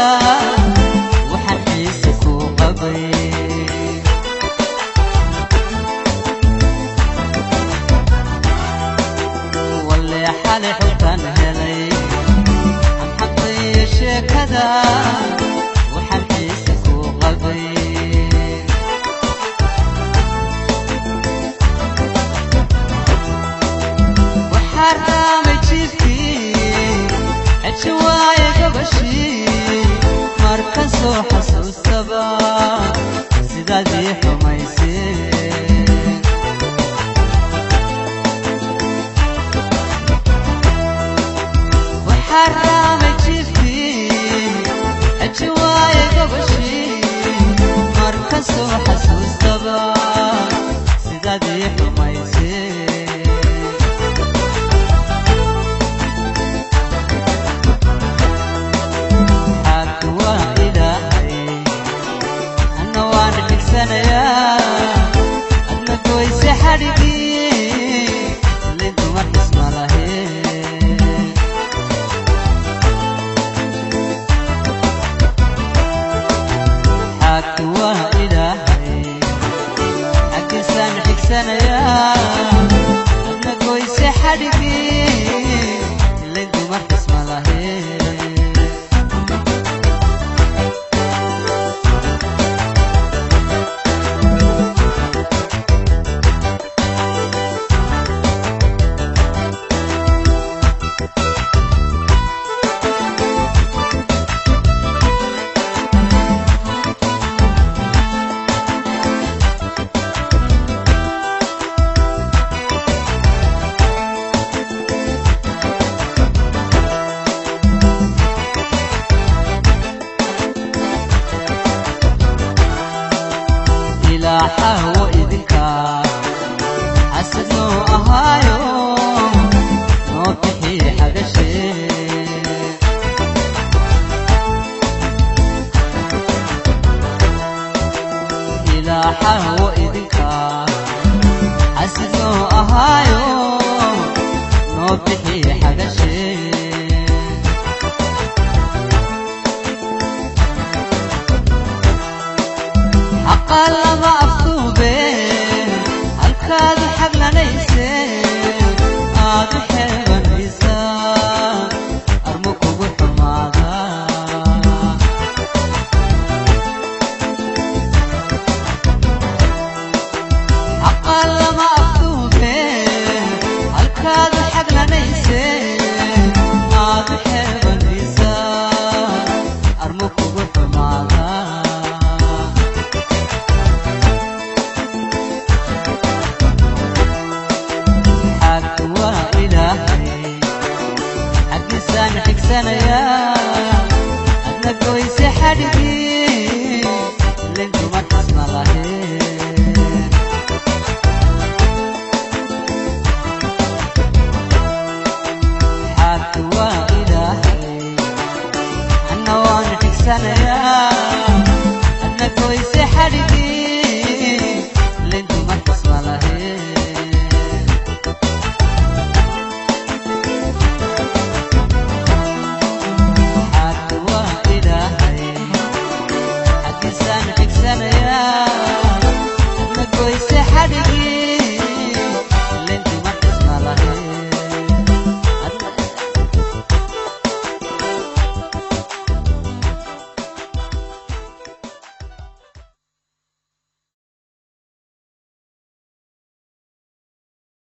sheekada waxaan xiise ku qabay. Walle xale xogtaan helay xanxantay sheekada waxaan xiise ku qabay. Waxaa raamay jiifkii xeji waaye gabashii markan soo xasuustaba sidaad ii xumaysay. Waxaa raamay jiifkii xeji waaye gabashii markan soo xasuustaba sidaad ii xumaysay. Xaalku waa Ilaahay, anna waan xigsanayaa, adna goyse xadhigii ilin dumar xisma lahe. Xaalku waa Ilaahay, xaggiisaan xigsanayaa, adna goyse xadhigii ilin dumar xisma lahe. Ilaaxawo idinka xasad noo ahaayo noo bixi xagashe. Ilaaxawo idinka xasad noo ahaayo noo bixi xagashe. Xaqa lama afduube halkaadu xaglanayse aad u xeebanaysaa armo kugu xumaada. Xaqa lama afduube halkaadu xaglanayse aad u xeebanaysaa armo kugu xumaada. Xaalku waa Ilaahay, xaggiisaan xigsanayaa, adna goyse xadhigii ilin dumar xisma lahe. Xaalku waa Ilaahay, anna waan xigsanayaa, adna goyse xadhigii.